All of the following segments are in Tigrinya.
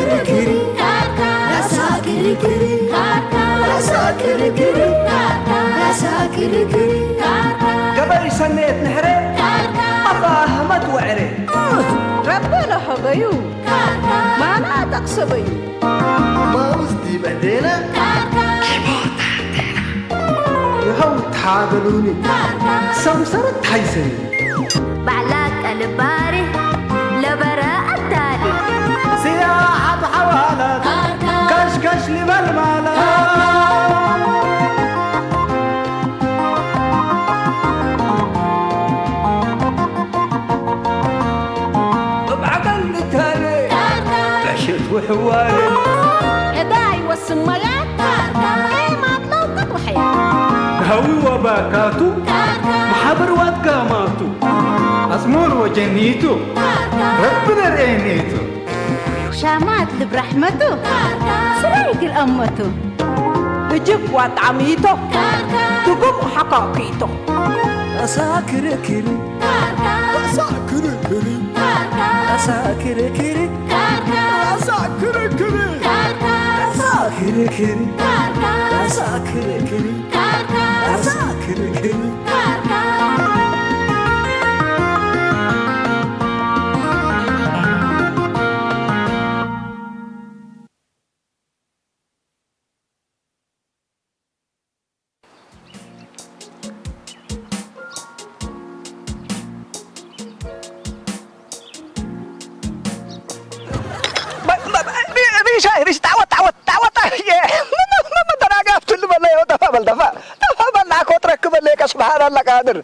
ክርክር፣ ካርካ፣ ራሳ ክርክር፣ ካርካ፣ ራሳ ክርክር፣ ካርካ፣ ራሳ ክርክር፣ ካርካ፣ ገበይ ሰሜት ንሕረ፣ ካርካ፣ ኣፋ ህመት ወዕረ። ረቢ ለሐበዩ፣ ካርካ፣ ማና ጠቅሰበዩ። ማውዝ ዲበ ዴና፣ ካርካ፣ ይኸው ተሓበሉኒ፣ ካርካ፣ ሰምሰረት ሓይሰኒ። ባዕላ ቀልባሪ ለበረ ኣዳሊ። ስያሓት ሓዋላት ካሽካሽ ሊበል ማለት። ብማዕበል ንታነ በሽት ውሕዋነ። ዕዳ ይወስን ማያት ኤማት ለውቀት ወሕያ። ሃዊ ወባካቱ ማሕበር ዋት ጋማቱ። ኣጽሙር ወጀኒቱ ረቢ ነርእየኒቱ። ሻማት ልብ ራሕመቱ ስራይ ግል ኣመቱ። እጅግ ዋጣሚቶ ትጉም ሓካኪቶ። ራሳ ክርክር ራሳ ክርክር ራሳ ክርክር ራሳ ክርክር ራሳ ክርክር ራሳ ክርክር ራሳ ክርክር። ሪሻ ሪሽ ጣወት ጣወት ጣወት ጣየ መመተናጋፍትሉ በለዮ ጠፋ በል ጠፋ ጠፋ በል ናኮ ትረክበለ ከስብሓን ኣላ ቃድር።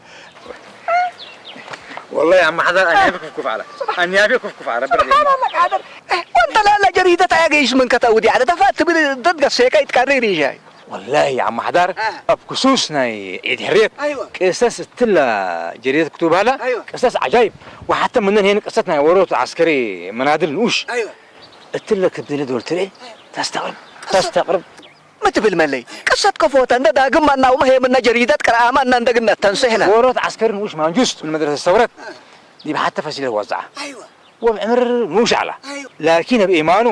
والله يا عم حضر، أنا أبي كفكف على، أنا أبي كفكف على برد. سبحان الله قادر. وانت لا لا جريدة تاجيش من كتاودي على دفعت تبي تدقى سيكا يتكرر يجاي. والله يا عم حضر، أبكسوس ناي إدهريت. أيوة. قصص تلا جريدة كتبها لا. أيوة. قصص عجائب. وحتى من هنا قصتنا وروت عسكري منادل نوش. أيوة. قلت لك بدي دول تري. تستغرب. تستغرب. ምትብል መለይ ቅሰት ከፎተ እንደ ዳግም ማናው መሄምነ ጀሪደት ቅርአማ እና እንደግነት ተንስሕነ። ወሮት ዐስከሪ ንኡሽ ማንጁስት ምን መድረሰ ሰውረት ዲብ ሐተ ፈሲለ ወዝዓ ወብዕምር ንኡሽ ዐላ ላኪን እብ ኢማኑ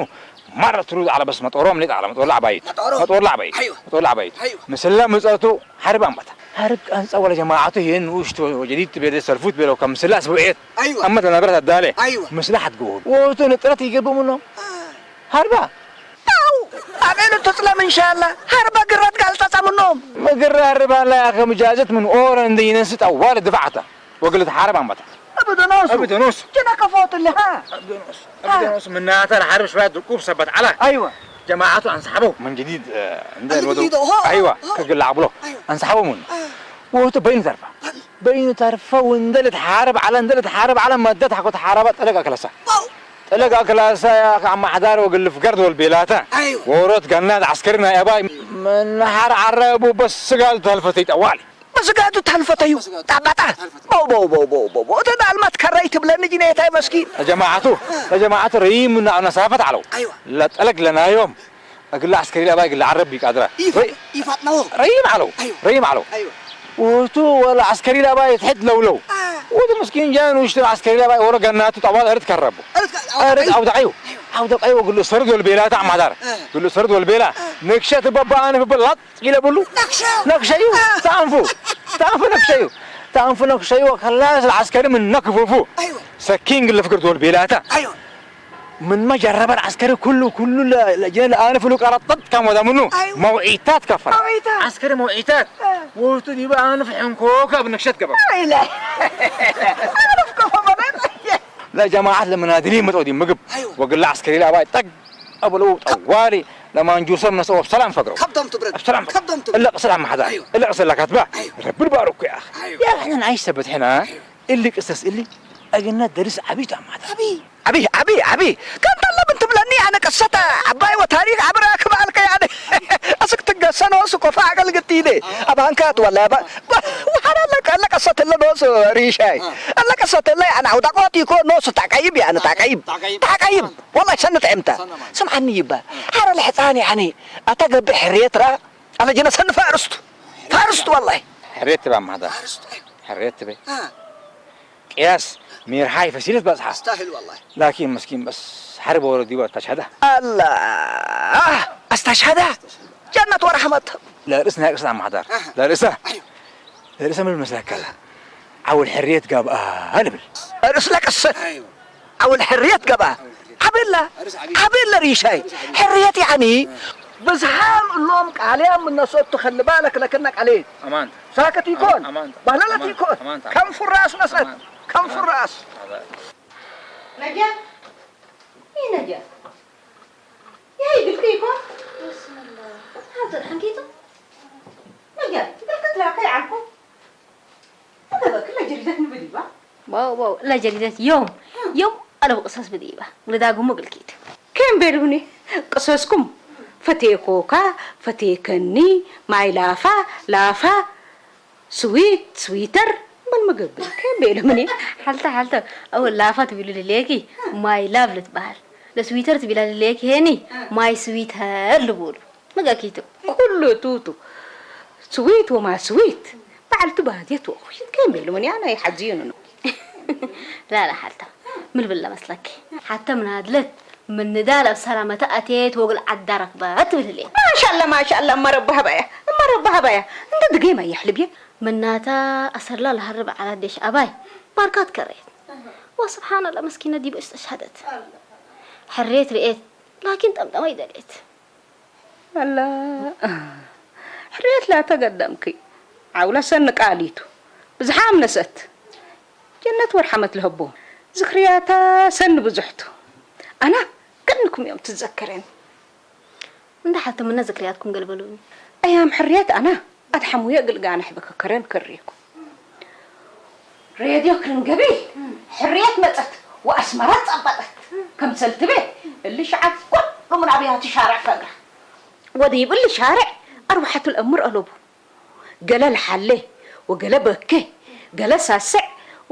ማረ ትሩድ ዐለ በስ መጦሮም ሌጥ ዐለ መጦር ለዐባይት መጦር ለዐባይት መጦር ለዐባይት ምስላ ምጸቱ ሐርብ አንበታ ሐርብ ቀንጸ ወለ ጀማዐቱ ህየን ንኡሽት ወጀዲድ ቤለ ሰልፉት ቤለው ከምስላ ስቡዕየት أيوة. أما تنابرت الدالة أيوة. مصلحة جهود وتنطرت يجيبوا منهم هربا أو أبيلو تسلم إن شاء الله هربا قرات قال تسامنهم مقر هربا لا يا أخي مجازت من أورا دينس طوال دفعته وقلت حارب عم بطل أبدا نوس أبدا نوس جنا كفوت اللي ها أبدا نوس أبدا نوس من ناتر حرب شوية دقوب سبت على أيوة جماعته انسحبوا من جديد آه، عندنا الوضع أيوة كقل عبله أيوة. انسحبوا منه آه. وهو بين ظرفه በይኑ ተርፈ ወንደ ልትሓረብ ዓለ እንደ ልትሓረብ ዓለ መደት ሓኮ ተሓረበ ጠለቅ ኣክለሳ ጠለቅ ኣክለሳ ኣማሕዳር ወግልፍ ገርድ ወልቤላታ ወሮት ጋናት ዓስከሪ ናይ ኣባይ መናሓር ዓረቡ በስጋል ተልፈተይ ጠዋሊ በስጋቱ ተልፈተዩ ጣባጣ ቦቦቦቦቦቦ እቲ ዳልማት ከረይ ትብለኒ ጅኔታይ መስኪን ተጀማዓቱ ተጀማዓቱ ረይምና ነሳፈት ዓለው ለጠለቅ ለናዮም እግለ ዐስከሪ ለአባይ እግለ ዐረብ ቢቃድራ ይፋጥነዎ ረይም ዐለው ረይም ዐለው ወቱ ወለ ዐስከሪ ለአባይ ትሕት ለውለው ወቱ ምስኪን ጃን ውሽቱ ዐስከሪ ለአባይ ወረ ገናቱ ጠባል እርድ ከረቡ እርድ አውደቀዩ አውደቀዩ ግሉ ሰርድ ወልቤላ ተዕማዳር ግሉ ሰርድ ወልቤላ ንክሸት በባ አነ ፍበል ላጥ ኢለ ብሉ ነክሸዩ ተአንፉ ተአንፉ ነክሸዩ ተአንፉ ነክሸዩ ከላስ ለዐስከሪ ምን ነክፉፉ ሰኪን ግለ ፍክርት ወልቤላታ من ما جرب العسكري كله كله لجنة الآن فلوك أرطت كم ودا منه أيوة. موعيتات كفر موعيتات. عسكري موعيتات أه. وتدي بقى أنا في حنكوك أبن نكشت كبر أي لا أنا في كفر لا جماعة المنادلين متعودين مقب أيوة. وقال له عسكري لا باي طق أبو لو طوالي لما نجوسم نسوه بسلام فقروا كبدم تبرد بسلام كبدم تبرد لا سلام محدا أيوة. لا سلكات بقى أيوة. رب البارك يا أخي أيوة. يا أخي أنا عايش ثبت هنا أيوة. اللي قصص اللي أجلنا درس عبيط عم هذا عبيط عبي عبي عبي كم طلب انت بلني انا قصة عباي وتاريخ عبر اكبر الك يعني اسك تقسن وسو كفا عقل قتيلي ابان كات ولا ابا وحنا لك لك قصة لنا وسو ريشاي لك قصة لنا انا عود قوتي كو نوس تعقيب يعني تعقيب تعقيب والله سنة امتى سمعني يبا حر الحصان يعني اتقب حريت را على جنا سن فارست فارست والله حريت بقى ما هذا حريت بقى ቅያስ ሜርሓይ ፈሲለት በጽሓ ኣስታህል ወላሂ ላኪን መስኪን በስ حرب ورد ديوات تشهد. الله، استشهد. جنة ورحمة. لا رئيس نهائي قصة عم حضر. لا رئيس. لا رئيس من المسلك كذا. عول حرية قاب آه هنبل. رئيس لك الصف. عول حرية قاب آه. عبيلا. عبيلا ريشاي. حرية يعني. بزحام اللوم قاليا من نصوت تخلي بالك لكنك عليه. أمان. ساكت يكون. أمان. بهللت أمان. يكون. أمان. كم فراس نصت. أمان. كم أمان. فراس. أمان. نجا؟ إيه نجا؟ يا يقول فيكم؟ بسم الله. هذا الحنكيتو؟ نجا، قلت لها كي عنكم؟ هذا بك لا جريدة نبدي با؟ واو، واو، لا جريدة يوم. يوم أنا بقصص بديبة. ولداغم قلكيت. كم بيروني؟ قصصكم. فتيكوكا، فتيكني، ماي لافا، لافا. ስዊት፣ ስዊተር፣ ምን ምግብ? ከም ቤለ ምኒ? ሓልታ፣ ሓልታ፣ ኣወ ላፋ ትብሉ ልሌኪ፣ ማይ ላቭ ልትበሃል። ለስዊተር ትቢላ ልሌኪ ሄኒ፣ ማይ ስዊተር ልቡሉ። መጋኪቱ። ኩሉ ቱቱ። ስዊት ወማ ስዊት። በዓልቲ ባትየት ወኹሽት ከም ቤለ ምኒ? ኣና ይሓዝዩኑ ነው። ላላ ሓልታ፣ ምን ብላ መስለኪ? ሓተ ምናድለት ምንዳል ኣብ ሰላመተ ኣትየት ወግል ዓዳ ረኽበት ትብል ህልየት። ማሻላ ማሻላ እማ ረቢ ሃባያ እማ ረቢ ሃባያ እንደ ድጌማ የሕልብየ ምናታ ኣሰርላ ለሃርብ ዓላ ዴሽ ኣባይ ባርካት ከረየት ወስብሓን ኣላ መስኪነ ዲብ እስተሽሃደት ሕሬት ርኤት ላኪን ጠምጠማ ይደልየት። ኣላ ሕርየት ላተ ገደምኪ ዓውላ ሰኒ ቃሊቱ ብዝሓ ኣምነሰት ጀነት ወርሓመት ለሀቦ ዝኽርያታ ሰኒ ብዙሕቱ ኣና ገንኩም እዮም ትዘከረኒ። እንዳ ሓተምና ዝክርያትኩም ገልበሉኒ። ኣያም ሕርየት ኣና ኣድሓሙየ ግልጋና ሕበከከረን ከሪኩም ሬድዮ ክርን ገቢል ሕርየት መጸት ወኣስመራ ጸበጠት ከም ሰልትቤ እሊ ሸዓት ኩሉ ምን ኣብያቱ ሻርዕ ፈግራ ወዲብ እሊ ሻርዕ ኣርባሓቱ ልእምር ኣለቡ ገለ ልሓሌ ወገለ በኬ ገለ ሳስዕ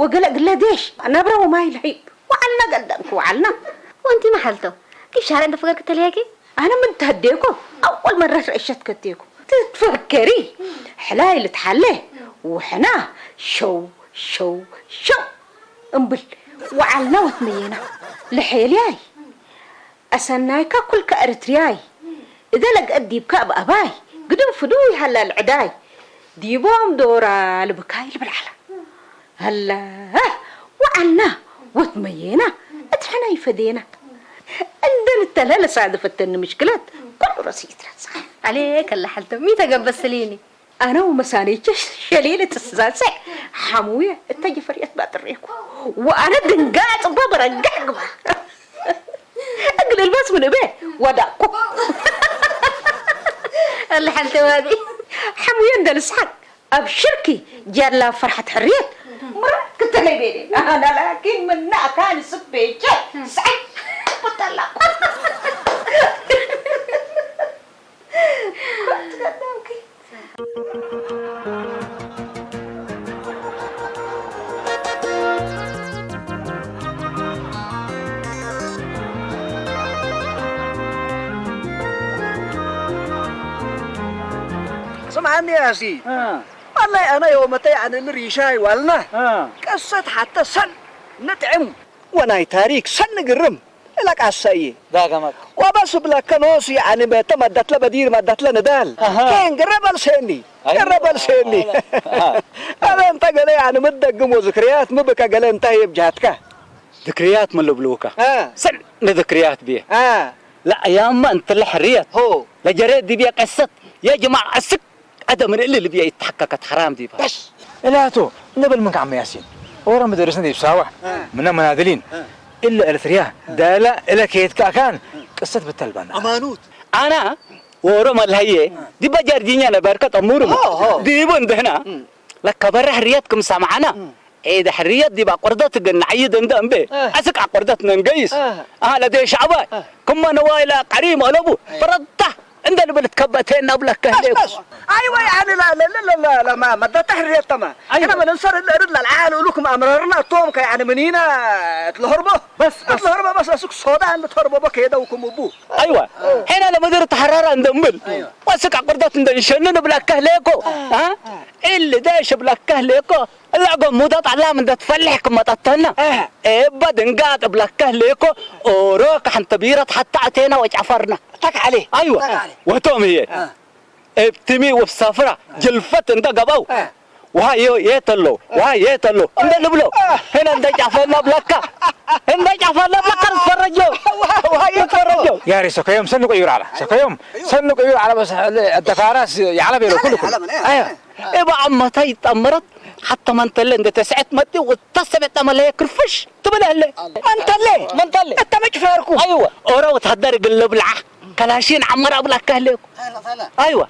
ወገለ ግለ ዴሽ ናብራ ወማይ ልሒብ ወዓልና ገዳም ክወዓልና። ወንቲ መሓልቶ ዲብ ሻርዕ እንደ ፈገር ክተልያኪ ኣነ ምን ተህዴኮ ኣወል መረት ረእሸት ከቴኮ ትትፈከሪ ሕላይ ልትሓለ ውሕና ሸው ሸው ሸው እምብል ወዓልና ወትመየና ልሐልያይ ኣሰናይካ ኩልካ እርትርያይ እደ ለግአት ዲብካ ኣብ ኣባይ ግድም ፍዱይ ሃላ ልዕዳይ ዲቦም ዶራ ልብካይ ልብል ዓላ ኣላ ወዓልና ወትመየና እትሕና ይፈደየና እንደ ንተለ ለሳድፈተኒ ምሽክለት ኩሉ ረሲት ረሳ። عليك اللي حلتم مي تقبل سليني. ኣነ ወመሳነይቸ ሸሊለ ትስሳሰዕ ሓሙየ እተ ጀፈርየት ባጥሬኩ ወኣነ ድንጋጽ እባ በረጋዕ ግባ እግል ልባስ ምን እበ ወዳቅኩ። اللي حلتم هذه ሓሙየ እንደ ልስሓቅ ኣብ ሽርኪ ጀላ ፈርሓት ሕርየት ምራ ክተለይ ቤለ ኣና ላኪን ምና ኣካል ስቤቸ ስዓይ ብጠላቁ ስምዓኒ ያሲ፣ እ። ዋላይ ኣነ የውመተይ ኣነ ልሪሻይ ዋልና፣ እ። ቀሰት ሓተ ሰን ንጥዕም ወናይ ታሪክ ሰን ንግርም። ለቃሰይ ዳገመት ወበስ ብለከ ኖስ ያኒ በተ መደትለ በዲር መደትለ ንዳል አሃ። ኬን ግረበል ሴኒ አይ፣ ግረበል ሴኒ አሃ። አበ እንተ ገለ ያኒ ምደግሞ ዝክርያት ምብከ ገለ እንተ የብጃትከ ዝክርያት ምን ልብልውከ አ። ሰን ንዝክርያት ብየ አ። ለአያማ እንተ ለሕርየት ሆ። ለጀሬት ዲብየ ቀሰት የጅማዕ እስክ أدم من اللي بيا يتحككت حرام دي بس. إلاتو نبل منك عم ياسين. ورا مدرسنا دي بساوة. آه. منا منادلين. آه. إلا إلتريا. آه. دالا إلا كيت كاكان. آه. قصة بتلبنا. أمانوت. أنا ورا ملهية. آه. دي بجار دينيا نبركة أمورهم. هو، هو. دي بندهنا. مم. لك برا حريتكم سامعنا. مم. إيه ده حرية دي بقردة تجن عيد عند أمبي. آه. أسك عقردة ننجيس. آه. آه، لدي شعبه. آه. كم نوايا لا قريم ألبو. آه. فرضته. እንደ ልብል ትከበቴና ብለካ ህሌኩ። بس، بس. أيوة، يعني، لا، لا، لا، لا، لا، لا، ما، ما، ده تحرير تمام. أيوة. إحنا ما ننصر إلا، إلا العقل، لكم أمررنا توم كي، يعني، منينا تلهربو. بس، بس. تلهربو، بس، أسوك صودا عند تهربو بك يدا وكم أبو. أيوة. حين لما دير تحرر عند أمبل. أيوة. وأسوك عقردات عند إنشان نبلك هليكو. ها؟ اللي دايش بلك هليكو. ላጎ ሙዳጥ ኣላ ምን ትፈልሕ ክመጠተና። ኣሃ። ኤባ ድንጋጥ ብላካ ሌኮ ኦሮ ካሕንተ ቢረት ሓታ ኣቴና ወጫፈርና። ታክ ዓሌ። ኣይወ። ታክ ዓሌ። ወቶም እየ። አ። እብትሚ ውብ ሰፍራ ጅልፈት እንደ ገባው። አ። ውሃ የ-፣ የት ኣሎ? ውሃ የት ኣሎ? እንደ ልብሎ። አ። ህነ እንደ ጫፈና ብላካ። እንደ ጫፈና ብላካ ንፈረጆ። ውሃ፣ ውሃ የት ኣሎ? ንፈረጆ። يا ريس، سكيوم سنو قيور على. سكيوم سنو قيور على، بس الدكارة يعلم يلو كلكم. يعلم، يعلم، أيوة. أيوة. እባ ኣብ መታ ይጣመረት ሓታ መንተለ እንደ ተስዐት መጢ ወተሰበ ጠመለየ ክርፍሽ ትብል ኣለ። መንተለ? መንተለ። እተ መጭፈርኩ። ኣይወ፣ ኦረ ወታደር ግልብልዓ፣ ከላሽን ዓመራ ብላካ ኣለኩ። ኣይወ።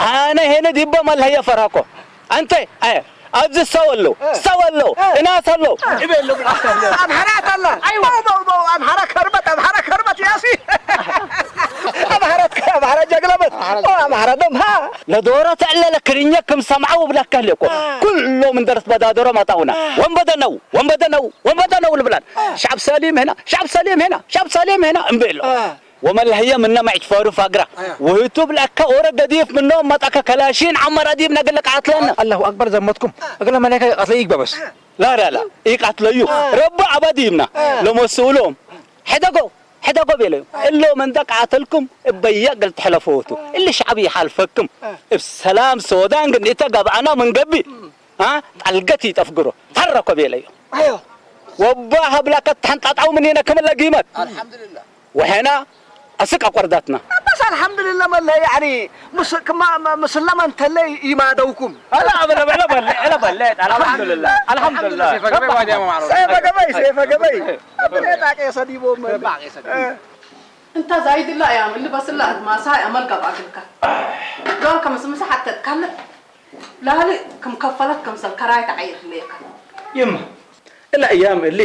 ኣነ ሄነ ዲባ መለየ ፈራኮ። ኣንተ፣ ኣይ፣ ኣብዚ ሰው ኣሎ፣ ሰው ኣሎ፣ እናት ኣሎ። ኣምሓራ ኣላ። ኣይወ። በው፣ በው፣ በው፣ ኣምሓራ ከርበት፣ ኣምሓራ ከርበት ያሲ። ኣምሓራ፣ ኣምሓራ ጀግለበት። ኣምሓራ ደምሃ። ለዶሮ ተዕለለ ክርኘ ክም ሰምዓ ወብላካ ኣለኮ። ኩሎም እንደርት በዳደሮ ማጣውና። ወንበደ ነው፣ ወንበደ ነው፣ ወንበደ ነው ልብላን። ሻብ ሰሊም ሄና፣ ሻብ ሰሊም ሄና፣ ሻብ ሰሊም ሄና እምበሎ። ወመለህየ ምነ መዕጭፈሩ ፋግራ። ወህቱ ብላካ ኦረ ገዲፍ ምኖ መጣከ ከላሺን ዓመር ኣዲብ ነግለ ቃትለና። الله أكبر زمتكم. أقول ملائكة قتل يقبى بس. لا، لا، لا. إيقاتليو. رب أبديمنا. لمسؤولهم. ሕደጎ፣ ሕደጎ ቤለዩ። እሎ መንደቅ ኣተልኩም እበየ እግል ትሕለፈወቱ። እሊ ሸዕብ ይሓልፈክም። እብ ሰላም ሶዳን ግን እተ ገብኣና ምን ገቢ፣ አ፣ ጣልገት ይጠፍግሮ። ተረኮ ቤለዩ። ኣዮ። ወባ ሀብላ ከተሐንጣጣው ምኒነ ክምለ ጊመት። الحمد لله. ወሐና ኣስቅ ኣቆርዳትና። بس الحمد لله መለ ያኒ ምስ-፣ ክማ-፣ ም-፣ ምስለመ እንተለ ይማደውኩም። لا، لا، لا، لا، لا، الحمد لله. الحمد لله. سيف قبي وادي يا ماما عروس. سيف قبي، سيف قبي. أبني تاكي سديبو من. باقي سديبو. إيه. أنت زايد الله يا من لبس الله ما ساي أمل قبعك لك. دور كم سمسة حتى تكلم. ላሊ ከም ከፈለት ከምሰል ከራይ ተዓይር ህሌካ። ይማ፣ እላ እያም እሊ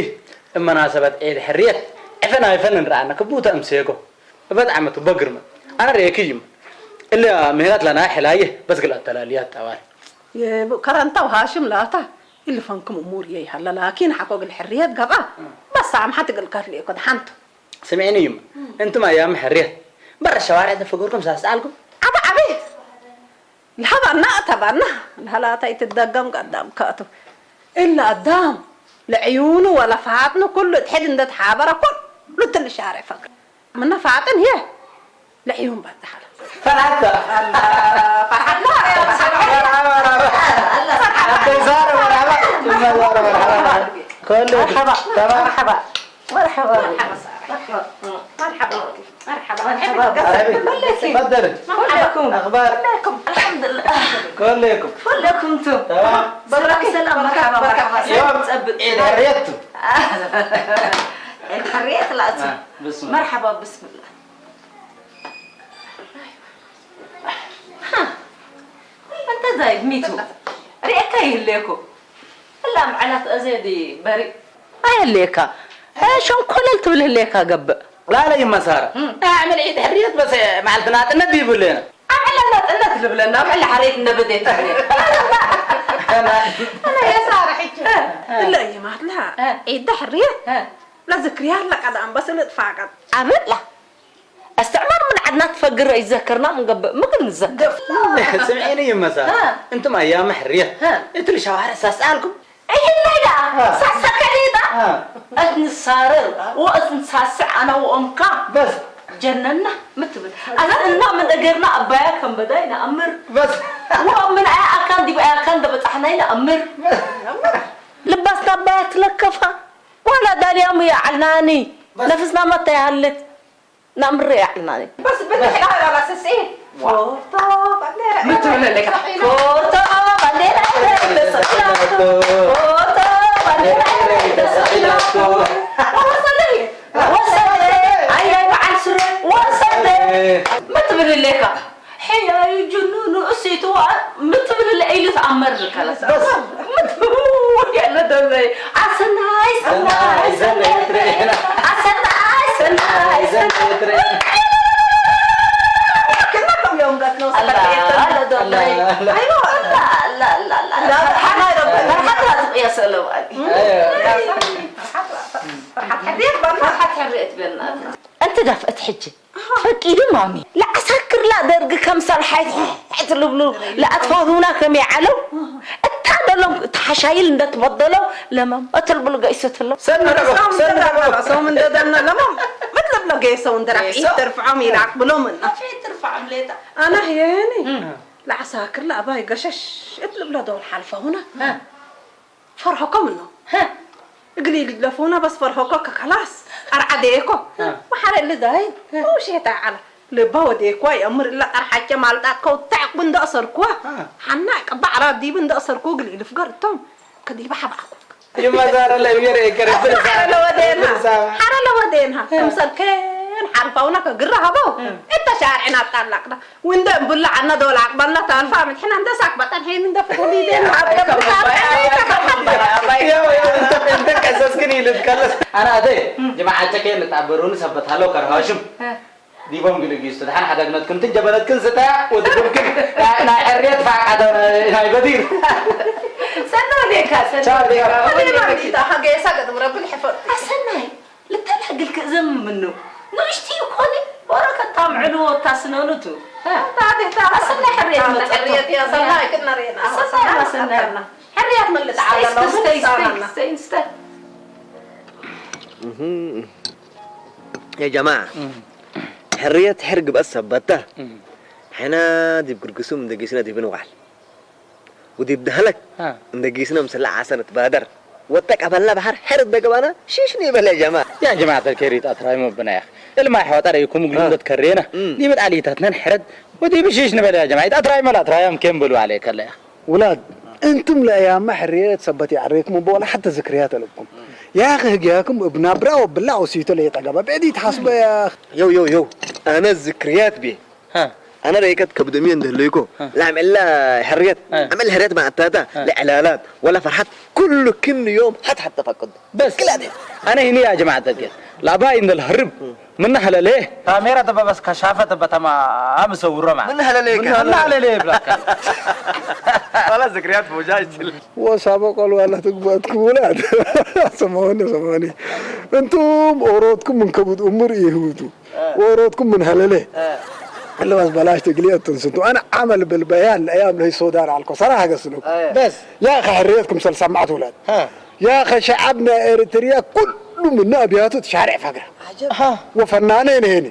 እመናሰበት ዒድ ሕርየት ዕፈን ኣይፈን ንረኣና ክቡተ እምሴኮ እበት ዓመቱ በግርመ ኣነ ርኤኪ ይማ። እላ ምህላት ለና ሕላየ በስ ግል ኣተላልያት ጠባይ። የቡ ከረንታው ሃሽም ላታ ኢልፈንኩም እሙር የይሃለ ላኪን ሓኮ ግል ሕርየት ገብኣ በሳ ኣምሓት ግል ከፍልየኮ ደሓንቱ። ስምዒኒ ይማ፣ እንቱም ኣያም ሕርየት በረ ሸዋርዕ ተፈገርኩም ሳስኣልኩም ዓቢ ዓቢ። ለሀባና እተባና ለሀላታይ ትደገም ቀዳም ከእቱ። እለ ኣዳም ለዕዩኑ ወለ ፋጥኑ ኩሉ እትሕድ እንደ ተሓበረ ኩሉ ትልሻረ ፈቅር። ምነ ፋጥን ህየ ለዕዩን ባዳሓለ። ፈርሓታ። ፈርሓታ። መርሓባ፣ መርሓባ። መርሓባ። ኣደይ ዛረ መርሓባ። መርሓባ፣ መርሓባ። ኩሉ መርሓባ፣ ተባ-፣ መርሓባ። መርሓባ። መርሓባ። መርሓባ። መርሓባ። መርሓባ። መርሓባ። ዓረቢ። ኩለኪ። ተፈደል። መርሓባ። ኣኽባር። ኩለኩም። ኣልሓምዱሊላህ። ኩለኩም። ኩለኩም ቱ። ተማም። ሰላም፣ ሰላም፣ መርሓባ፣ መርሓባ። ዮም ሰላም ጸብጥ። ዒድ ሕርየት ቱ። ዒድ ሕርየት ላቱ። አ፣ ብስም። መርሓባ፣ ብስምላህ። ሃ፣ ኣንተ ዛይድ ሚቱ። ሪኤካ ይህለየኩ። እላ ምዓላት እዜ ዲ በሪ ኣየለየካ። እ፣ ሸንኮለል ትብል ህለየካ ገብእ። ላለ ይመሳረ። እም። ኣዕመል ዒድ ሕርየት በሰ መዓልቲ ናጽነት ዲብለና። ኣዕለ ናጽነት ልብለና፣ ኣዕለ ሓሬት ነበደት። ኣነ የሳረ ሕጂ። እለ ይማትላ። እ። ዒድ ሕርየት። እ። ለዝክርያ ለቀዳም በስል እጥፋቀት። ኣበላ። استعمار من عدنا تفجر يتذكرنا من قبل ما كنا نتذكر. ስምዒኒ ይመሳ። ها. እንቱም ኣያም ሕርየት። ها. እትል ሸዋረ ሳስኣልኩም። إيه الليلة. ها. ሳሳከ ዲዳ። ها. እትንሳረር ወእትንሳስዕ ኣና ወኦምካ። በስ። ጀነና ምትብል። ኣስእና ምን እገርና ኣባያ ከም በዳይ ንኣምር። በስ። ወምን ኣያ ኣካን ዲብ ኣያ ኣካን ደበጻሕናይ ንኣምር። በስ። ልባስና ኣባያ ትለከፋ። ዋላ ዳልያሙ ይዓልናኒ። በስ። ነፍስና መታ ይሃልት። نعم الرياح لنا. بس بدي حلال على أساس إيه؟ فوتو بنديرة. مثل لك. فوتو بنديرة. فوتو بنديرة. وصلي. وصلي. أي بعد سر. وصلي. ما تبري لك. ሕያዩ ጅኑኑ እሲትዋ ምትብል ኢሉ ተኣመር ዝከለሰ። በስ። ምትብል ያለ ደለይ። ኣሰናይ፣ ሰናይ፣ ሰናይ ትረኤና። ኣሰናይ፣ ሰናይ፣ ሰናይ ትረኤና። ሰናይ ትረኤና። ኣይዋ፣ ኣላ፣ ኣላ፣ ኣላ፣ ኣላ። እንዳበልሓና ይረብሕ። ፍርሓት ትቕየሰ ኣለዋ። ኣይዋ። ፍርሓት፣ ፍርሓት ሕርየት በልና። ፍርሓት ሕርየት በልና። أنت دفعت حجة. ፈቂዱ ማሚ። ለዐሳክር ላ ደርግ ከም ሰልሓይ ትልብሉ ለኣትፋቱና ከም ይዓለው። እታ ደሎም ተሓሻይል እንደትበደለው ለመም እትልብሉ ገይሰትለው። ሰኒ ደቦ፣ ሰኒ ደቦ። ሶም እንደደና ለመም እትልብሎ ገይሰው እንደራፊ ገይሰው። ትርፍዖም ይላቅ ብሎምን። ኣፌ ትርፍዖም ሌጣ። ኣና የኒ። ለዐሳክር ላ ኣባይ ገሸሽ እትልብሎ ዶል ሓልፈውና። ፈርሆኮ ምኖ። እግሊ ልድለፎና በስ ፈርሆኮ ከከላስ። ቀርዓ ደየኮ። ወሓረ ልዳይ። ውሸታ ዓላ። ልባ ወደየኳ የምር እለ ቀርሓቸ ማልጣት ከውታዕ ብንደእሰርኩዋ። ሓና ቀባዕ ራዲብ እንደእሰርኩ እግሊ ልፍገር እቶም። ከዲባ ሓባዕኩ። ይመዛረ ለሚር የከረ። ሓረ ለወደና። ሓረ ለወደና። ተምሰልከን ሓርፋውና ከግራ ሃበው። እተ ሻርዕና ጣላቅዳ። ወንደ ብላ ዓና ዶላ ኣቅባልና ታልፋ ምትሕና እንደ ሳቅ በጣን ሄን እንደ ፍቁሊ ደን። ያው፣ ያው፣ እንተ፣ እንተ ቀሰስክን ይልትከለስ። ኣና ኣደይ፣ ጅማዓ ቸከ ንጣበሩን ሰበት ሃለው ከርሃሽም። ዲቦም ግልጊስ፣ ተድሓን ሓዳግነትክን ትጀበነትክን ስታ፣ ወድብልክን፣ ናይ፣ ናይ ዕርየት ፋቃደ ናይ በዲር። ሰና ወዴካ፣ ሰና ቻው፣ ዴካ። ወዴካ። ወዴካ። ጌሳ ገጥም ረብል ሕፈር። ኣሰናይ። ልተላግል ክእዘም ምኑ ንእሽቲ ይኮኒ ወረ ከጣምዕሉ ወታስነኑቱ። ኣሰና ሕርየት መጠጡ። ሕርየት እያ፣ ሰና ኣይክነርየና። ኣሰና ኣሰና። ሕርየት መልጥ ዓለም። ስተይ፣ ስተይ፣ ስተይ፣ ስተይ። እህ። ያ ጀማዓ። እህ። ሕርየት ሕርግ በስ ሰበታ። እህ። ሕና ዲብ ግርግሱም እንደጊስና ዲብ ንውዓል። ودي بدهلك ها. እንደጊስና ምስላ ዓሰን ትባደር። ወጠቅ ኣበልና ባሕር ሕርድ ደገባና ሽሽ ንበል ያ ጀማ። يا جماعة الخير يتأثر هاي مبنا يا أخي. الما يحوط عليكم قلوب ها. تكرينا. مم. دي بدعلي تاتنن حرد. ودي بشيش نبل يا جماعة. يتأثر هاي ملا ترايم كم بلو عليك الله يا أخي. ولاد، أنتم لأيام حرية سبتي عليكم ولا حتى ذكريات لكم. يا أخي هجاكم ابن أبرا وبالله وسيتو لي تقبا. بعدي تحسبوا يا أخي. يو، يو، يو. أنا الذكريات بي. ها. أنا ريكت كبدمي عند هليكو. ها. لا عمل لا حريت. ها. عمل حريت مع التاتا. ها. لا إعلانات ولا فرحات. كل كل يوم حد حتى فقد. بس. كل هذا. أنا هنا يا جماعة الخير. لا باي عند الهرب. من هلا ليه؟ كاميرا تبى بس كشافة تبى تما أمس ورما. من هلا ليه من كان؟ هلا ليه بلاك. والله ذكريات فوجاج. وسابق الوالد تقبض كولاد. سمعوني، سمعوني. أنتم أورودكم من كبد أمور يهودو. እ። ወሮድኩም ምን ሀለለ። እ። እለ ባስ በላሽ ትግሊ እቱን ስንቱ። ኣነ ዓመል ብልበያን ለእያም ለይ ሶዳር ኣልኮ ሰራ ሀገስሉኩም። እ። በስ። ያ ኸሕርየትኩም ሰልሳ መዓት ውላድ። እ። ያ ኸሸዓብ ናይ ኤርትርያ ኩሉ ምነ ኣብያቱ ትሻርዕ ፈግራ። ዓጀብ። ኣሃ። ወፈናነ ነሄኒ።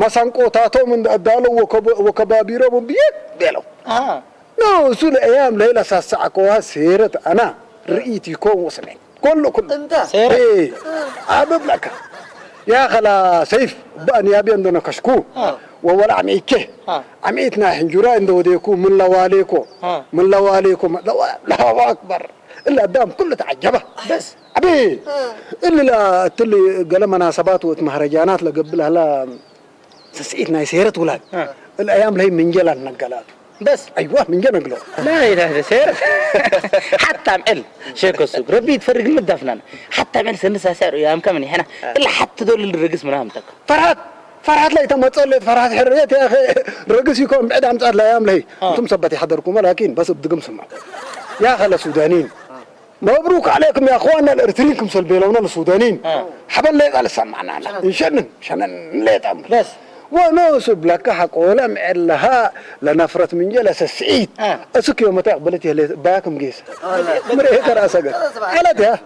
መሳንቆታቶም እንደ ኣዳለው ወከቦ-፣ ወከባቢሮም ብየት ቤለው። ኣሃ። ኖ፣ እሱ ለእያም ለይላ ሳሳዕ ከዋ ሴረት ኣና ርእይት ይኮን ወስሜን። كله، كله. أنت. سير. إيه. أبب لك. يا خلا سيف، بأن يابي عندنا كشكو. آه. وولا عميكه. آه. عميتنا حنجرة عند وديكو من لواليكو. آه. من لواليكو. من لوا-، الله أكبر. إلا دام كله تعجبه. بس. أبي. آه. إلا لا تلي قال مناسبات ومهرجانات لقبل هلا سسعيت ناي سيرت ولاد. آه. الأيام لهي من جلال نقلات. بس. أيوة، من جنقلو. لا إله إلا سير. حتى معل. شيكو السوق. ربي يتفرق من الدفنان. حتى معل سنسا سعر يا أم كمني هنا. آه. إلا حتى دول الرقص من هم تك. فرحت. فرحت لي تم تصلي فرحت حريت يا أخي. رقص يكون بعد عن تعال الأيام لهي. آه. أنتم سبتي حضركم، لكن بس بدكم سمع. يا خلا سودانيين. مبروك عليكم يا اخوانا الاريتريين كم سلبي لونا السودانيين. آه. حبل لي قال سمعنا انا. شنن. انشنن، شنن لي تام. بس. ونوس بلاك حق ولا معلها لنفرت من جلس السعيد. آه. اسك يوم تقبلت يا ليت باكم قيس. آه، لا. مري هيك راسك. خلاص بقى. قالت يا.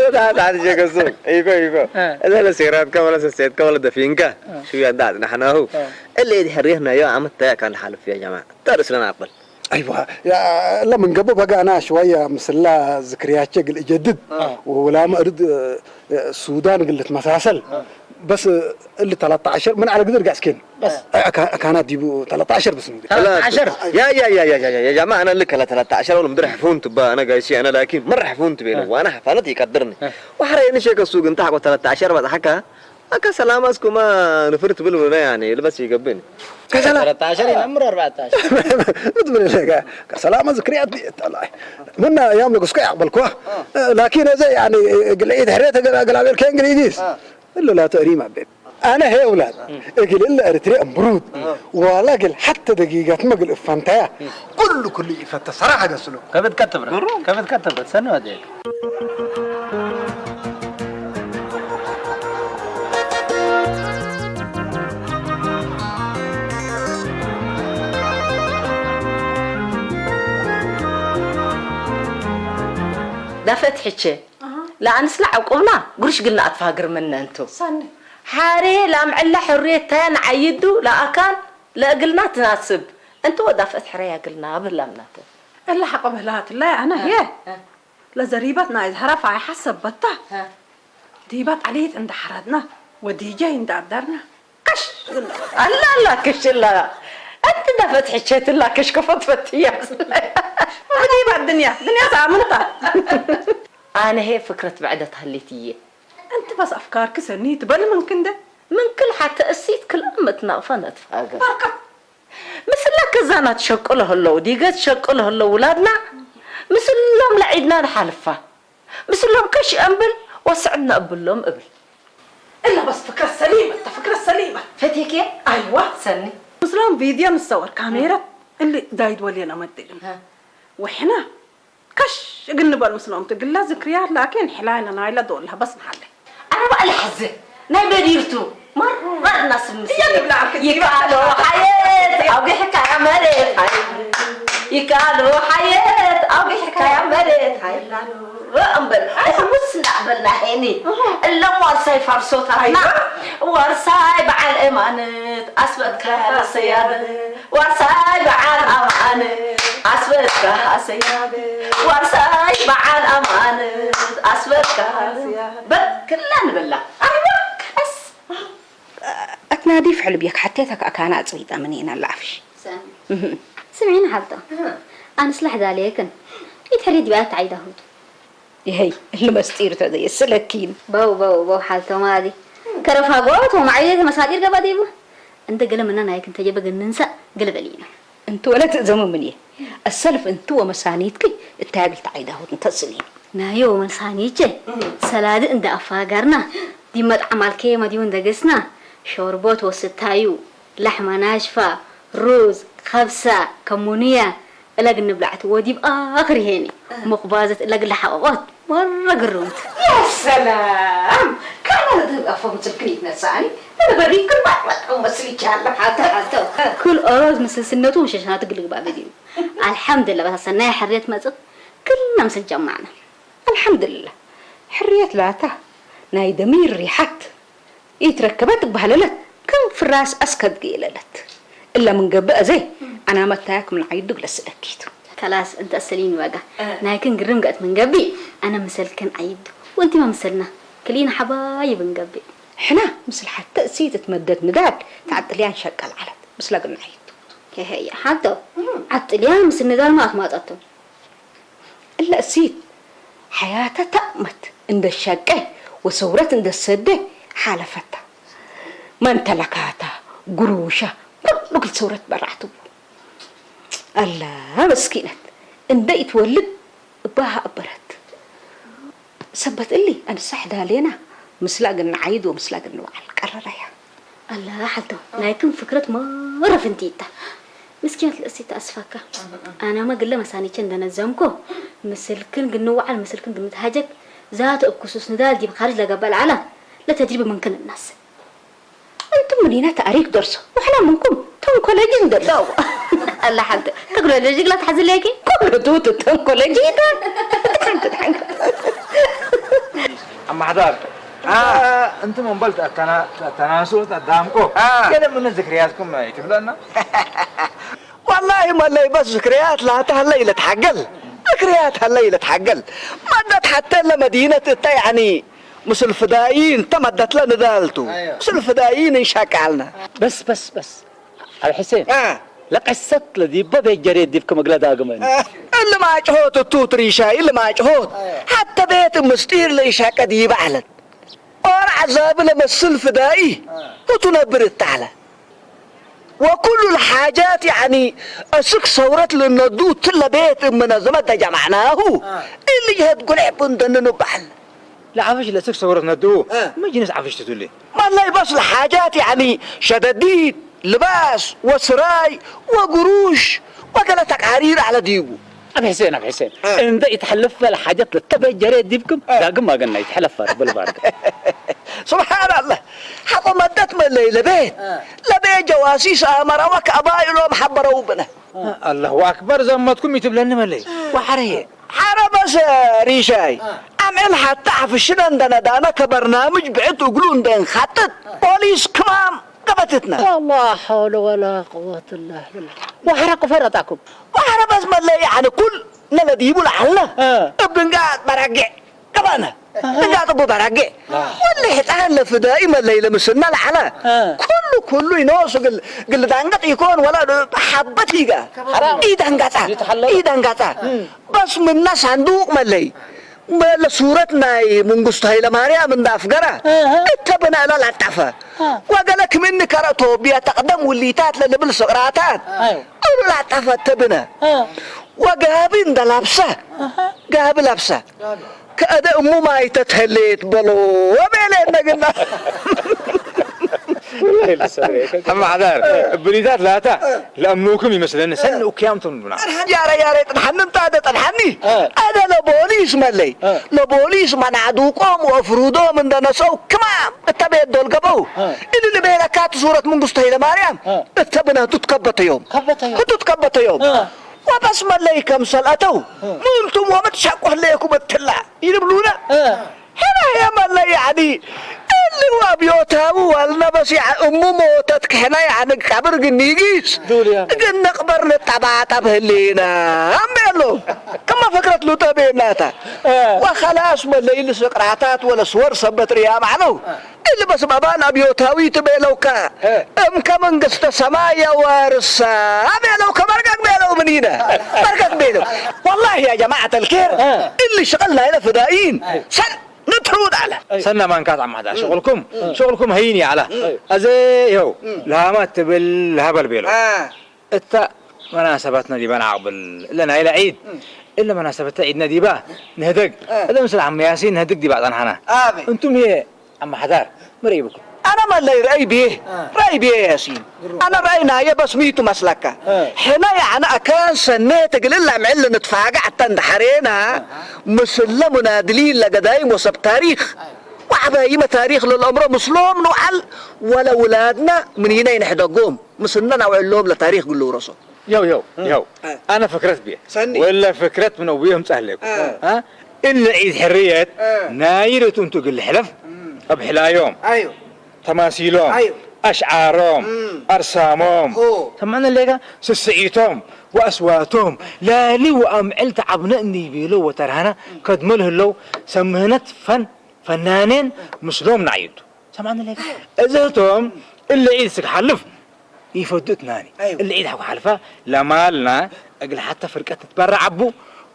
هذا هذا شيء قصو. ايكو ايكو. آه. هذا لا سيرات كا ولا سيد كا ولا دفين كا. آه. شو يا داد نحن هو. آه. اللي يحرينا يا عم تاع كان حلف يا جماعه. ترى سلام عقبل. أيوة. يا، لا من قبل بقى أنا شوية مثل لا ذكريات شكل جديد. آه. ولا ما أرد، آه، السودان قلت مساسل. آه. بس، آه، اللي ثلاثة عشر من على قدر قاسكين. بس. آه، كا-، كانت ديبو ثلاثة عشر بس من قبل. ثلاثة عشر. يا، يا، يا، يا، يا، يا جماعة، أنا لك لا ثلاثة عشر ولا مدري حفونت با، أنا قايسي أنا، لكن مرة حفونت بينه، آه. وأنا حفلت يقدرني. آه. وحرا إني شيك السوق انت حقو ثلاثة عشر بعد حكا. هكا سلام اسكو ما نفرت بالمنا يعني، لبس يقبني. كسلام. ثلاثة عشر ينمر أربعة عشر. نتمنى لك. كسلام ذكريات بيت، والله. منا أيام لك اسكو يقبل كوا. آه، لكن هذا يعني، قلعيد حريت، قل-، قلعيد كان قلعيديس. آه. إلا لا تأريم عبيد. أنا هؤلاء أقول إلا أريتريا أمبرود. والله قال حتى دقيقة ما قال إفانتايا. كل كل إفانتا صراحة قصلو. كبد كتبرة. كبد كتبرة. سنة هذيك. دفعت حكي. لا أنسلع عقوبنا قرش قلنا أتفاقر من أنتو. ሓሬ ላምዕላ ሕርየት ታያን ዓይዱ ለኣካን ለእግልና ትናስብ። እንተ ወዳፍ እትሕረያ እግልና ብላምናተ። እላ ሓቆ በህላት ላይ ኣነ እ፣ ህየ። እ። ለዘሪባት ናይ ዝሃራፍ ኣይሓሰበታ። እ። ዲባት ዓሌት እንዳ ሓራድና ወዲጀይ እንዳ ኣዳርና። ከሽ እግልና። ኣላ ኣላ ከሽ እላ። ኣንቲ እንዳ ፈትሕቸት እላ ከሽ ከፈትፈት እያ። ወዲባት ድንያ፣ ድንያ ሳምንታ። ኣነ ሄ ፍክረት ብዕደት ሃሊት እየ። أنت بس أفكارك سني تبل من كنده. من كل حتى السيت كل أمة نغفة نتفاقم. بركة. مثل لك الزانات شقله هلو، ديقات شقله هلو ولادنا. مثل لهم لعيدنا الحلفة. مثل لهم كش أنبل، وسعنا أبل لهم أبل. إلا بس فكرة سليمة، أنت فكرة سليمة. فتيك يا؟ أيوة. سني. مثل لهم فيديو مصور كاميرا، اللي دايد ولينا مدقن. ها. وإحنا كش قلنا بر مسلم تقول لا ذكريات، لكن حلاينا نايلة دول بس نحلي. أنا بقى الحزة. ناي بديرتو. مرة الناس المسلمين. يا نبلع كتير. يكالو حياة، أو بيحكى يا مريت، هاي. يكالو حياة، أو بيحكى يا مريت، هاي. وأمبل. أخو مسنا قبلنا هيني. إلا ورساي فرصوتنا. أيوة. ورساي بعل إيمانت، أسبت كهلا سيادة. ዋርሳይ በዓል ኣማን ኣስበካ ሃሰያ። ዋርሳይ በዓል ኣማን ኣስበካ ሃሰያ። በል ክላ ንበላ። ኣይዋ፣ ቀስ። ኣትና ዲፍ ሕልብ የክ ሓቴታ ከኣ ካና ኣጽቢጣ ምን ኢና ላፍሽ። ሰኒ። እህ። ስምዒን ሓብታ። እህ። ኣንስ ላሕ ዳለየክን። ይትሕሪ ዲባት ዓይዳሁት። ይሀይ እሊ መስጢር ተዘየስለኪን። በው፣ በው፣ በው፣ ሓልቶ ማሊ። ከረፋ ጎ፣ ቶም ዓይሌ ተመሳጢር ገባ ዲቡ? እንደ ገለ ምና ናይክ እንተ ጀበ ግን ንንሳ ገለ በሊና። እንት ወለ ትእዘሙ ምን እየ? السلف እንት ወመሳኒትኪ እታ ያግል ተዓይዳሁት እንተ ስኒ። ናዮ ወመሳኒቼ፣ ሰላዲ እንደ ኣፋጋርና፣ ዲመጥ ዓማልኬ መዲው እንደ ገስና፣ ሾርቦት ወስታዩ፣ ላሕማ ናሽፋ፣ ሩዝ፣ ኸብሳ፣ ከሙንያ፣ እለግ ንብላዕት ወዲብ ኣኽሪ ሄኒ። እ። ሙኽባዘት እለግ ለሓቆቆት ወረ ግርምት። يا سلام! كان هذا أفهم تلكني تنساني. أنا بريك كل ما أطلع أم مسلي كان لحالته حالته. ኩል ኦሮዝ ምስል ስነቱ መሸሻናቱ ግልግባ በዲዩ። ኣልሓምዱሊላህ፣ በታ ሰናይ ሕርየት መጽእ ክልና ምስል ጀማዕና። ኣልሓምዱሊላህ፣ ሕርየት ላታ ናይ ደሚር ሪሓት። ኢትረከበት እባህለለት ከም ፍራስ ኣስከድግ ኢለለት። እለ ምን ገብእ ኣዘ ኣና መታያክ ምን ዓይዱ ግለስ እለኪቱ። ከላስ እንተ ኣሰሊኒ ዋጋ እ። ናይክን ግርም ገእት ምን ገቢ ኣነ ምሰልክን ዓይዱ ወንቲ መምሰልና ክሊን ሓባይብ ንገቢ። ሕና ምስል ሓተ እሲት እትመደት ንዳድ ተዓጥልያን ሸቀል ዓለት ምስላ ግን ዓይዱ። ሄሄ ሓቶ እም። ዓጥልያን ምስል ንዳድ ማት ማጣቶ። እለ እሲት ሓያተ ተእመት እንደ ሸቀ ወሰውረት እንደ ሰደ ሓለፈታ። መንተለካታ፣ ጉሩሻ፣ ኩሉ ክል ሰውረት በራዕትዎ። ኣላ መስኪነት እንደ ኢትወልድ እባሃ ኣበረት። ሰበት እሊ ኣንሳሕ ዳሌና ምስላ ግን ንዓይድ ወምስላ ግን ንበዓል ቀረረያ። ኣላ ሓልቶ ናይክን ፍክረት መረ ፍንቲታ። ምስኪናት ለእሲ ተኣስፋካ። ኣናማ ግለ መሳኒቸ እንደነዘምኮ ምስልክን ግንወዓል ምስልክን ግንትሃጀክ ዛተ እኩሱስ ንዳል ዲብ ካርጅ ለገባ ለዓላ ለተድሪብ ምንክን እናስ። أنتم مدينة تأريك درس وإحنا منكم تنكولوجي ندرس. ألا حالته تكنولوجي لا تحزن ليكي. كل دوت التنكولوجي ده. تحنك، تحنك. ኣማሕዳር፣ አ። እንተ መንበልት ኣተና-፣ ኣተናስኡ ኣዳምቆ፣ አ። ገለ ምን ዝክርያትኩም ይትብለና? ወላሂ መለይ በስ ዝክርያት ላታ ሀለ ኢለ ትሓገል። ዝክርያት ሀለ ኢለ ትሓገል። መደት ሓተ ለመዲነት እታ ያዕኒ ምስል ፍዳይን ተመደት ለንዳልቱ። ኣዮ። ምስል ፍዳይን እንሻቃልና። በስ፣ በስ፣ በስ። ኣል ሕሴን፣ አ። ለቀሰት ለዲበ ቤት ጀሬት ዲብከ መግለ ዳግመኒ። አ፣ እሊ ማጭሆት እቱ ትሪሻይ፣ እሊ ማጭሆት። ኣዮ። ሓተ ቤት ምስጢር ለይሻቀ ዲበ ዐለት። ኦር ዐዛብ ለመስል ፍዳኢ አ። እቱ ነብር እተ ዐለ። ወኩሉ ለሓጃት ያዕኒ እስክ ሰውረት ልእነዱ እትለ ቤት እምነ ዝመ ተጀማዕናሁ አ። እሊ ጀህት ጉልሕ ቡንደንኑ በዐል። ለዐፍሽ ለስክ ሰውረት ነድኡ፣ እ። መጅንስ ዐፍሽ ትቱሊ። መለይ በስ ለሓጃት ያዕኒ ሸደዲድ፣ ልባስ፣ ወስራይ፣ ወጉሩሽ፣ ወገለ ተቃሪር አለ ዲቡ። ኣብ ሕሴን፣ ኣብ ሕሴን። እ። እንደ ይትሐለፈ ለሓጃት ለተበጀረ ዲብክም፣ እ። ዳግም አገና ይትሐለፈ በልባርክ። ስብሓንላህ። ሓቆ መደት መለይ ለቤት፣ እ። ለቤት ጀዋሲስ አመራዋ ከአባይሎም ሐበረው ብነ። አላሁ አክበር ዘመትኩም ይትብለኒ መለይ። ዋሕረየ። ሓረ በሰ ሪሻይ፣ ኣምዕል ሓታ ሓፍሽነ እንደነዳነ ከበርናምጅ ብዕት እግሉ እንደንኻጥጥ ፖሊስ ክማም ገበትትና። ላ ሐውለ ወላ ቁወት ኢላ ቢላህ። ዋሕረ ክፈረጣኩም። ዋሕረ በስ መለይ ያዕኒ ኩል ነለዲቡ ለዓልነ እ። እብ ድንጋጥ በራጌዕ ገባነ። ድንጋጥ እቡ በራጌዕ። ወሊ ሕፃን ለፍዳኢ መለይ ለምስና ለዓለ። እ። ኩሉ ኩሉ ይኖሱ ግል ግል ዳንገጥ ይኮን ወላ ሓበት ይጋ። ሓራም። ኢዳንጋጻ። ይተሓለሉ። ኢዳንጋጻ። እ። በስ ምና ሳንዱቅ መለይ። መለ ሱረት ናይ መንግስቱ ኃይለ ማርያም እንዳፍገረ እህ። እተ ብነ እለ ላጣፈ። እ። ወገለ ክምኒ ከረ ቶቢያ ተቅደም ውሊታት ለልብል ስቅራታት። አይ። እሉ ላጣፈ እተ ብነ። እ። ወጋቢ እንደላብሰ። እህ። ጋቢ ላብሰ። ከእደ እሙ ማይተ ተሌት በሎ። ወቤለ ነገና። አማሕዳር፣ ብሊታት ላታ ለአምኑኩም ይመስለኒ፣ ሰኒ እኩያም ትምኑና። ያረ ያረ ጥድሓኒ እንታ ደ ጥድሓኒ። እ። አደ ለቦሊስ መለይ። እ። ለቦሊስ መናዕዱቆም ወፍሩዶም እንደነሰው ክማ እተ ቤት ዶል ገበው። እ። እሊ ልቤለካ እቲ ሱረት መንግስቱ ኃይለ ማርያም። እ። እተ ብነ ህቱ ትከበተዮም። ከበተዮም። ህቱ ትከበተዮም። እ። ወበስ መለይ ከም ሰልአተው። እ። ምንቱም ወምትሸቁ ህሌኩም እትላ ይብሉና። እ። ሕና የመለ ያዕኒ እሊ አብዮታዊ ዋልነበስ ያዕ እሙ ሞተት ክሕነ ያዕኒ ቀብር ግኒጊስ ዱልያ። ግን ንቅበር ንጠባጠብ ህሊና እምቤሎ። ከመ ፍክረት ሉጠ ቤናታ። እ። ወኸላስ መለይ ልስቅራታት ወለስወር ሰበት ርያ ማዕነው። እሊ በስ በባን አብዮታዊ ትቤለውካ። እ። እም ከመንግስተ ሰማይ የዋርሳ ቤለውከ በርገግ ቤለው ምኒነ። በርገግ ቤለው። ወላሂ ያ ጀማዓት አልኬር እ። እሊ ሽቅል ናይለ ፍዳኢን ሰን ንትሑት አለ። ሰና ማንካት አማዳ ሽቅልኩም ሽቅልኩም ሀይን ያላ። አዘ ይኸው ለሃማት ትብል ለሃበል ቤለው። አ። እታ መናሰባትና ዲባ ንዓቕብል እለ ናይለ ዒድ እለ መናሰበተ ዒድና ዲባ ንህደግ። እ። እለ ምስል ዓም ያሲን ንህድግ ዲባ ጸንሓና። አቤ። እንቱም ይሄ አማሕዳር መርኢብኩም። አነ መለይ ረአይ ብዬ እ። ረአይ ብዬ ያሲን። ግሩም። አነ ረአይ ናየ በስሚቱ መስለካ። እ። ሕነ ያዕነ አካን ሰኔ ትግልላ ምዕል ንትፋጋዕ ተንድሐሬና ምስለ ሙናድሊን ለገዳይም ወሰብ ታሪክ ወዐባይመ ታሪክ ለልአምሮ ምስሎም ንውዓል ወለ ውላድና ምኒነ ይንሕደጎም። ምስነ ናውዕሎም ለታሪክ ግሉ ውረሶ። ያው ያው እ። ያው እ። አነ ፍክረት ብየ ሰኒ። ወለ ፍክረት ምን አቡየ ህምጻ ህሌኩ። እ። አ? እለ ዒድ ሕርየት እ። ናይ ርእቱ እንቱ እግል ሕለፍ እም። አብ ሕላዮም፣ አዩ። ተማሲሎም፣ አዩ። አሽዓሮም፣ እም። አርሳሞም፣ ሆ። ሰማዕነ ሌጋ ስስዒቶም ወአስዋቶም ላሊ ወአምዕል ተዓብነ እንይቤሎ ወተርሃና ከድመል ህለው ሰምህነት ፈን ፈናኔን ምስሎም ናይቱ። ሰማዕነ ሌጋ እዘቶም እለ ዒድ ስክ ሓልፍ ይፈዱት ናኒ። አዩ። እለ ዒድ ሓኩ ሓልፋ ለማልና እግል ሓተ ፍርቀት ትትበረዕ አቡ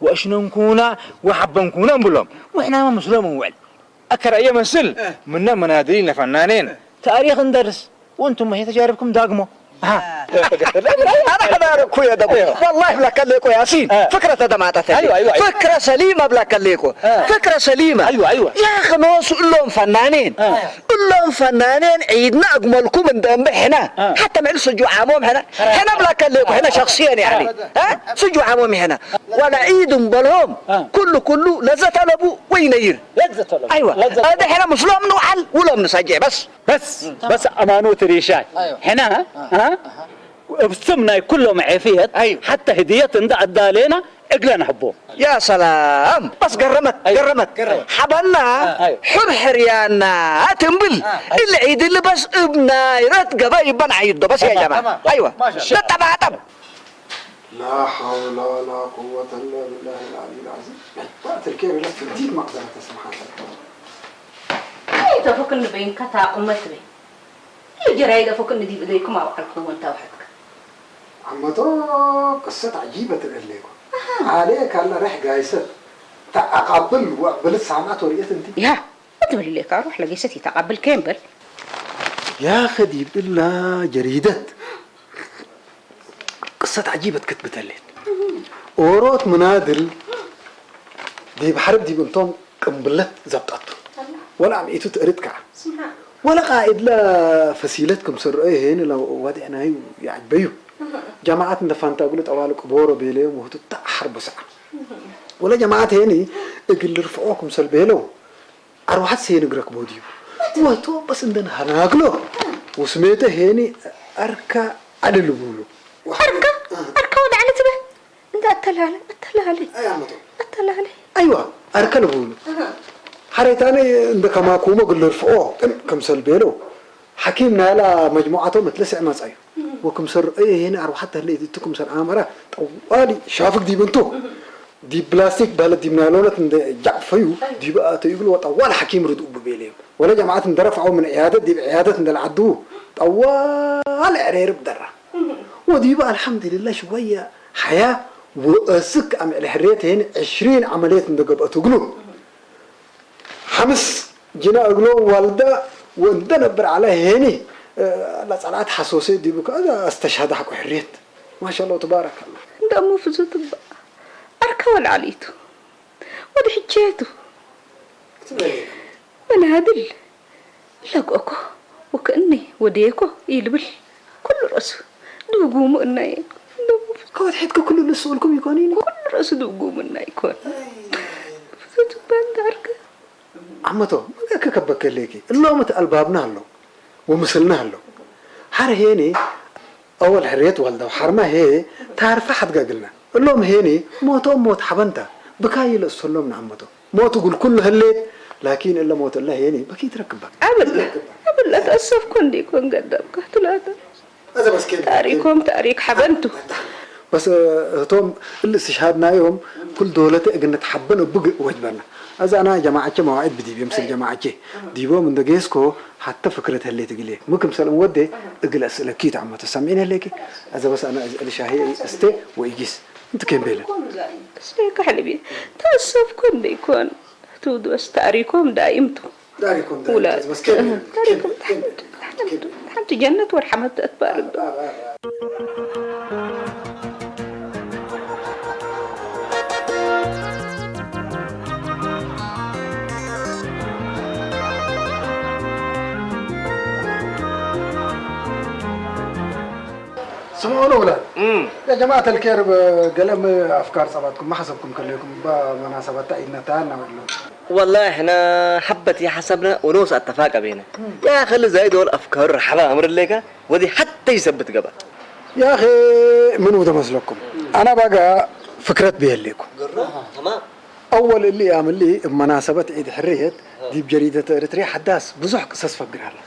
ወእሽነንኩና ወሓበንኩና እንብሎም። ወሕናማ ምስሎም እንውዕል። አከራየ መስል እ። ምነ መናድሪ ነፈናኔን እ። ታሪኽ እንደርስ ወንቱም ሄ ተጃርብኩም ዳግሞ። አሃ። አነ አዳረኩ ያ ደሞ። አዩ። ወላሂ ብላካ ሌቆ ያሲን እ። ፍክረ ተደማጠተ። አዩ፣ አዩ፣ አዩ። ፍክረ ሰሊመ ብላካ ሌቆ። እ። ፍክረ ሰሊመ። አዩ፣ አዩ። ያ ኸኖሱ እሎም ፈናኔን። እ። እሎም ፈናኔን ዒድና እግመልኩም እንደ እምበ ሕና። እ። ሓተ ምዕል ስጁ ዓሞም ሕና። ሕና ብላካ ሌቆ ሕና ሸክስየን ያኒ። እ? ስጁ ዓሞም ሕና። ወላ ዒድ እምበልሆም እ። ኩሉ ኩሉ ለዘተለቡ ወይነይር። ለዘተለቡ። አይዋ። ለዘተለቡ። እደ ሕና ምስሎም ንውዓል ውሎም ንሰጀ በስ። በስ፣ በስ አማኖት ሪሻይ። አዩ። ሕና፣ አ? እብ ስም ናይ ኩሎም ዔፍየት፣ አዩ። ሐተ ህድየት እንዳ አዳሌና እግለ ነህቦ። ያ ሰላም። በስ ገረመት፣ አዩ። ገረመት። ገረመት። ሐበና አዩ። ሑር ሕርያና ትንብል። አዩ። እሊ ዒድ እሊ በስ እብ ናይረት ገበ ይበን ዓይዶ። በስ ያ ተማም፣ ጀማ። ተማም። አይዋ። ማሻአላህ። ለጠባጠብ። لا حول ولا قوة إلا بالله العلي العظيم. وقت الكير لف الدين ما أقدر أسمع حتى. أي تفكني بين كتا أمتي. ልጅራይ ለፎክኒ ዲብ እደይኩም አውዓልኩዎ እንተ ውሐድክ። ዓመቶ ቅሰት ዐጂበ ትገሌኮ። አሃ። አሌ ካለ ሬሕ ጋይሰት ተአቃብል ወቅብልት ሳምዐት ወርኤት እንቲ። ያ፣ እትብል ሌካ ሩሕ ለጌሰት ይተቃብል ኬን በል። ያኸ ዲብ እላ ጀሪደት ቅሰት ዐጂበት ክትብት ህሌት። ኦሮት ምናድል ዲብ ሐርብ ዲብ እንቶም ቅምብለት ዘብጠቱ። ወላ ኣምዒቱ ትእርት ከዓ። ስምዓ። ወላ ከዓ ኢድላ ፈሲለት ከም ሰርኦ ይሄን ለው ወዲዕናዩ ይዓጅበዩ። ጀማዓት እንደ ፋንታ እግሉ ጠዋሉ ቅቦሮ ቤለዮም ወህቱ ተዓሓር በሰዓ። ወላ ጀማዓት ሄኒ እግል ርፍዖ ክምሰል ቤለው ኣርዋሓት ሰየንግ ረክቦ ድዩ? ወቶ በስ እንደን ሃናግሎ ወስሜተ ሄኒ ኣርካ ኣልል ብሉ። ኣርካ? ኣርካ ወደ ዓለ ትበ? እንደ ኣተላለ፣ ኣተላለ። ኣይ ኣመቶ። ኣተላለ። ኣይዋ፣ ኣርከ ልብሉ። ሓረይታነ እንደ ከማኩሞ ግል ርፍዖ፣ ቅን ክምሰል ቤሎ። ሓኪም ናላ መጅሙዓቶ መትለስ ዕማጻ እዩ። ወክምሰር እይ ይሄን ኣርዋሓት ተህለ ይትቱ ክምሰር ኣመራ ጠዋሊ ሻፍግ ዲብንቱ። ዲብ ፕላስቲክ በህለት ዲብ ናይሎነት እንደ ጃዕፈዩ ዲብ ኣተዩ ግል ወጠዋል ሓኪም ርድኡ ብቤለዩ። ወለ ጀማዓት እንደ ረፍዖ ምን ዕያደት ዲብ ዕያደት እንደ ለዓዱ ጠዋል ዕሬርብ ደራ። ወዲቡ ኣልሓምዱሊላህ ሽወያ ሓያ ወእስክ ኣምዕል ሕርየት ይሄን ዕሽሪን ዓመልየት እንደ ገብአቱ ግሉ ሓምስ ጅና እግሎ ዋልዳ ወእንደ ነብር ዓላ ሄኒ ለጸላት ሓሶሴ ዲቡ ከዛ ኣስተሻዳ ሓቆ ሕርየት ማሻአላህ ተባረከላህ። እንደሞ ፍዙ ትባ ኣርካ ወልዓሊቱ ወዲ ሕቼቱ ክትበል መናድል ለጎእኮ ወክእኒ ወዴኮ ኢልብል ኩሉ ረሱ ድጉሙ እናየ ከወትሐትከ ኩሉ ልስኡልኩም ይኮን ኢኒ ኩሉ ረሱ ድጉሙ እና ይኮን ፍዘትባን ዳርገ ዓመቶ መገከ ከበከሌኪ እሎም እቲ ኣልባብና ኣሎ ወምስልና ኣሎ ሓረ ሄኒ ኣወል ሕርየት ዋልዳው ሓርማ ሄ ታርፋ ሓትጋግልና እሎም ሄኒ ሞቶም ሞት ሓበንታ ብካይ ለእሰሎም ንዓመቶ ሞት እጉል ኩሉ ህሌት ላኪን እለ ሞት እለ ሄኒ በኪ ትረክባ። ኣብል ኣብል ኣትኣሰፍኮ እንዲኮን ገዳምካ ትላተ ታሪኮም ታሪክ ሓበንቱ። በስ እህቶም እል እስትሽሃድናዮም ኩል ዶለተ እግነት ሓበን እብግ ወጅበና። እዛ ኣና ጀማዓቸ መዋዒድ ብዲብ የምስል ጀማዓቸ ዲቦም እንደ ጌስኮ ሓተ ፍክረት ህሌት እግሌ ምክም ሰልም ወደ እግል እስእለኪ ተዓመቶ ሰሚዕን ህሌኪ። እዛ በስ ኣና እልሻሄ እስቴ ወኢጊስ እንት ኬምቤለ እስቴ ካሕልቢ ተሰፍኮ እንደይኮን ትውድስ ታሪኮም ዳይምቱ ዳሪኮም ውላድ ዳሪኮም መስከረም ዳሪኮም ሓንቲ ጀነት ወር ሓመት ተትባርዶ ስምዑ ንውላድ እም። ያ ጀማዓት ኣልኬር ገለም ኣፍካር ጸባትኩም ማሕሰብኩም ከለኩም ባ መናሰባት ዒድና ታና ወሎ ወላሂ ሕና ሐበት የሐሰብና ወኖስ ኣተፋቀ ቤነ ያ ኸሊ ዛይድ ወል ኣፍካሩ ረሐባ ኣምር ሌካ ወዲ ሐተ ይሰብት ገባ ያኺ ምኑ ተመስለኩም ኣና ባጋ ፍክረት ብየሌኩ ኣወል እሊ ያም እሊ እብ መናሰበት ዒድ ሕርየት ዲብ ጀሪደት ኤረትርያ ሐዳስ ብዙሕ ቅሰስ ፈግር ሀላ።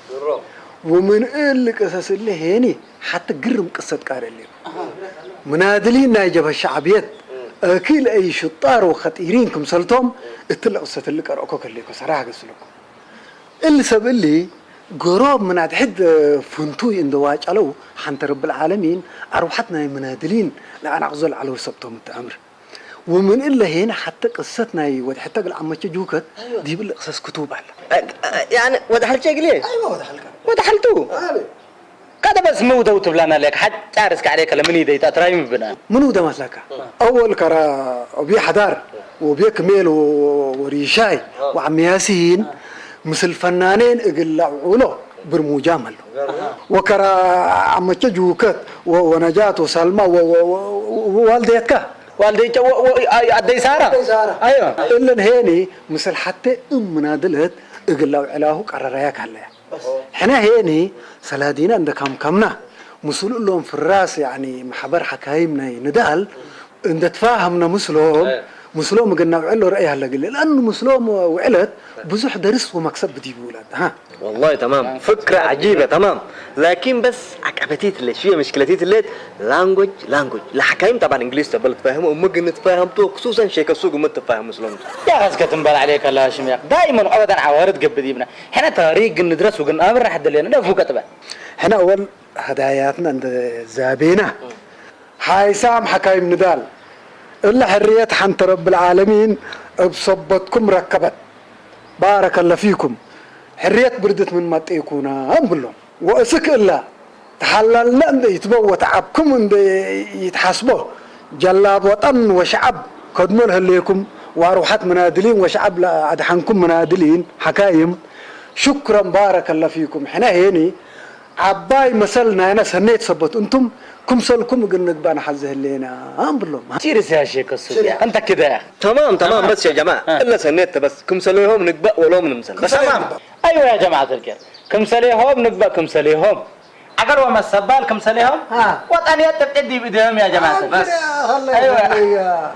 ወምን እሊ ቅሰስ እሊ ሄኒ ሐቲ ግርም ቅሰት ቃር እሊ። ምናድሊን ናይ ጀብሀት ሸዕብየት እክል አይ ሽጣር ወኸጢሪን ክምሰልቶም እትለ ቅሰት እሊ ቀርኦኮ ከሌኮ ሰራህ ገስለኮ። እሊ ሰብ እሊ ገሮብ ምን አድሕድ ፍንቱይ እንደ ዋጨለው ሐንቲ ረብል ዓለሚን አርዋሐት ናይ ምናድሊን ለአናቅዞ ለዐለው ሰብቶም እት አምር። ወምን እለ ሄነ ሐተ ቅሰት ናይ ወድ ሕተ እግል ዐመቼ ጁከት ዲብ እለ ቅሰስ ክቱብ ዐለ። ያኒ ወድ ሐልቼ እግልዬ? አይወ ወድ ሐልካ። ወድ ሐልቱ? አቤ። ቀደ በስ ምውደው ትብላና ለክ ሐጫር እስከ ዐሌከ ለምን ይደይት አትራይም ብና። ምኑ ደማት ለካ አወል ከራ ኦቤ ሐዳር ወቤ ክሜል ወሪሻይ ወዐም ያሲን ምስል ፈናኔን እግል ለአውዑሎ ብርሙጃም ሀሎ። ወከራ ዐመቼ ጁከት ወነጃት ወሳልማ ወዋልደየትካ። ዋልደይቸ አደይ ሳራ። አደይ ሳራ። አይዋ። እለን ሄኒ ምስል ሐቴ እም ምናድለት እግል ለአውዕላሁ ቀረረያ ካለያ። ሕነ ሄኒ ሰላዲና እንደ ካምካምና ምስሉ እሎም ፍራስ ያኒ ማሕበር ሐካይም ናይ ንዳል እንደ ትፋሃምና ምስሎም ምስሎም እግል ነውዕሎ ረአይ ሀለ ግሌ ለአኑ ምስሎም ውዕለት ብዙሕ ደርስ ወመክሰብ ብዲቡ ውላድ። ወላሂ ተማም ፍክረ ዐጂበ ተማም ላኪን በስ ዐቀበቲት ለ ሽየ ምሽክለቲት ለ ላንጎጅ ላንጎጅ ለሐካይም ጠባን እንግሊዝ ተበል ትፋህሙ እሙ ግን ትፋህምቶ ክሱሰን ሼከ ሱግ እሙ ትፋህም ምስሎም። يا خسكة تنبل عليك الله هاشم يا دائما ابدا عوارض قبديبنا حنا تاريخ قن ندرس وقن امر حد لنا لا فوق تبع. ሕነ አወል ሀዳያትና እንደ ዛቤና ሓይሳም ሐካይም ንዳል እለ ሕርየት ሐንተ ረብል ዓለሚን እብ ሰበትኩም ረከበት ባረከለ ፊኩም ሕርየት ብርድት ምን መጤኩና እንብሎም ወእስክ እላ ተሐላልና እንደ ይትበ ወተዓብኩም እንደ ይትሐስቦ ጀላብ ወጠን ወሸዐብ ከድሞ ለህሌኩም وأروحات منادلين وشعب لا أدحنكم منادلين حكايم. شكرا بارك الله فيكم. حنا هيني عباي مثل ناينا سنيت سبت أنتم كم سلكم قلنا قبان حزه لينا. أم بالله. Serious يا شيخ السوريا. أنت كده يا أخي. تمام تمام بس يا جماعه الا سنيت بس كم سليهم نقبأ ولو من مسل بس تمام. أيوة يا جماعة الخير. كم سليهم نقبأ كم سليهم. عقل وما السبال كم سليهم. ها. وطنية تبعد بدهم يا جماعة الخير. بس. أيوة.